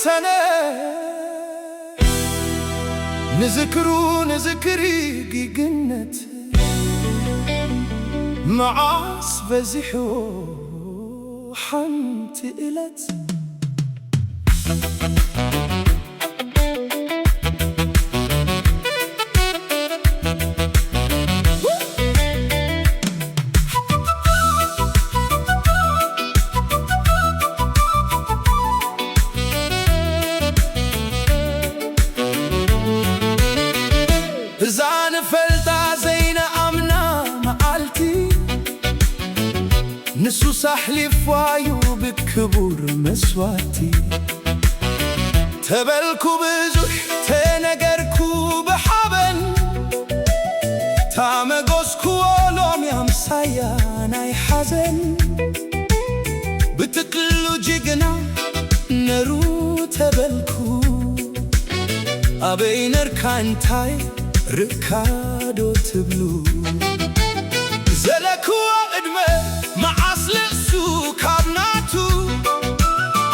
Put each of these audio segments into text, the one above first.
ተነ ንዝክሩ ንዝክሪ ጊግነት መዓስ በዚሑ ሓንቲ እለት እዛ ንፈልጣ ዘይንኣምና መዓልቲ ንሱስ ኣሕሊፋ'ዩ ብክቡር መስዋእቲ። ተበልኩ ብዙሕ ተነገርኩ ብሓበን ታመጎስኩዎ ሎሚ ኣምሳያ ናይ ሓዘን። ብጥቕሉ ጅግና ነሩ ተበልኩ ኣበይ ነርካ እንታይ ርካዶ ትብሉ ዘለክዎ ዕድመ መዓስ ልእሱ ካብ ናቱ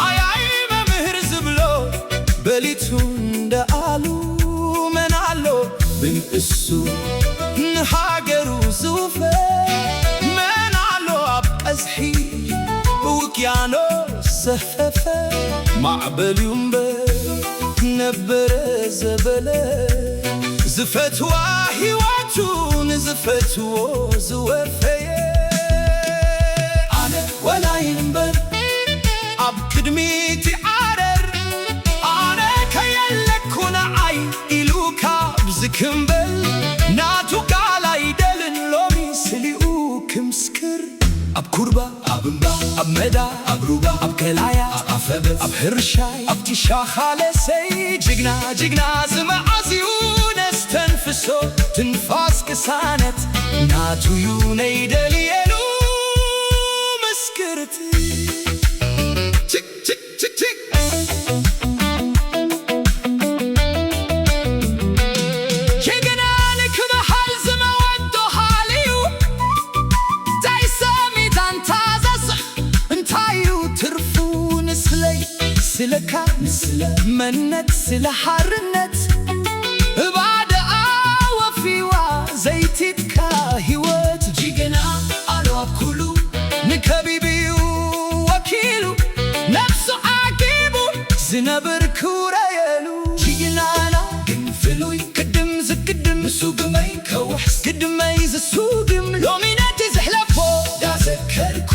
ኣያይ መምህር ዝብሎ በሊቱ እንደ ኣሉ መን ኣሎ ብንእሱ ንሃገሩ ዝውፈ መን ኣሎ ኣብ ቀዝሒ ውቅያኖስ ሰፈፈ ማዕበል እዩ እምበር ነበረ ዘበለ ዝፈትዋ ህይወቱ ንዝፈትዎ ዝወፈየ ኣነ ወላይ እምበር ኣብ ቅድሚቲ ዓረር ኣነ ከየለኩ ንዓይ ኢሉ ካብ ዝክምበል ናቱ ቃል ኣይደልን ሎሚ ስሊኡ ክምስክር ኣብ ኩርባ ኣብ እምባ ኣብ መዳ ኣብ ሩባ ኣብ ከላያ ኣብ ኣፈበት ኣብ ሕርሻይ ኣብቲ ሻኻለሰይ ጅግና ጅግና ዝመዓዝዩ ነስተንፍሶ ትንፋስ ቅሳነት ናቱዩ ነይደልየሉ ምስክርቲ ችክ ችክ ችክ ችክ ጀግና ንክበሃል ዝመወዶ ሃልዩ እንታይ ሰሚት ኣንታ ዘስሕ እንታዩ ትርፉ ንስለይ ስለካ ንስለ መነት ስለ ሓርነት እባደኣ ወፊዋ ዘይቲትካ ህይወት ጅግና ኣሎ ኣብ ኩሉ ንከቢብዩ ወኪሉ ነብሱ ዓጊቡ ዝነብር ክውረየሉ ጅግናና ግን ፍሉይ ቅድም ዝቅድም ንሱ ግመይ ከውሕስ ግድመይ ዝሱግም ሎሚ ነቲ ዝሕለፎ ዳዘከርኩ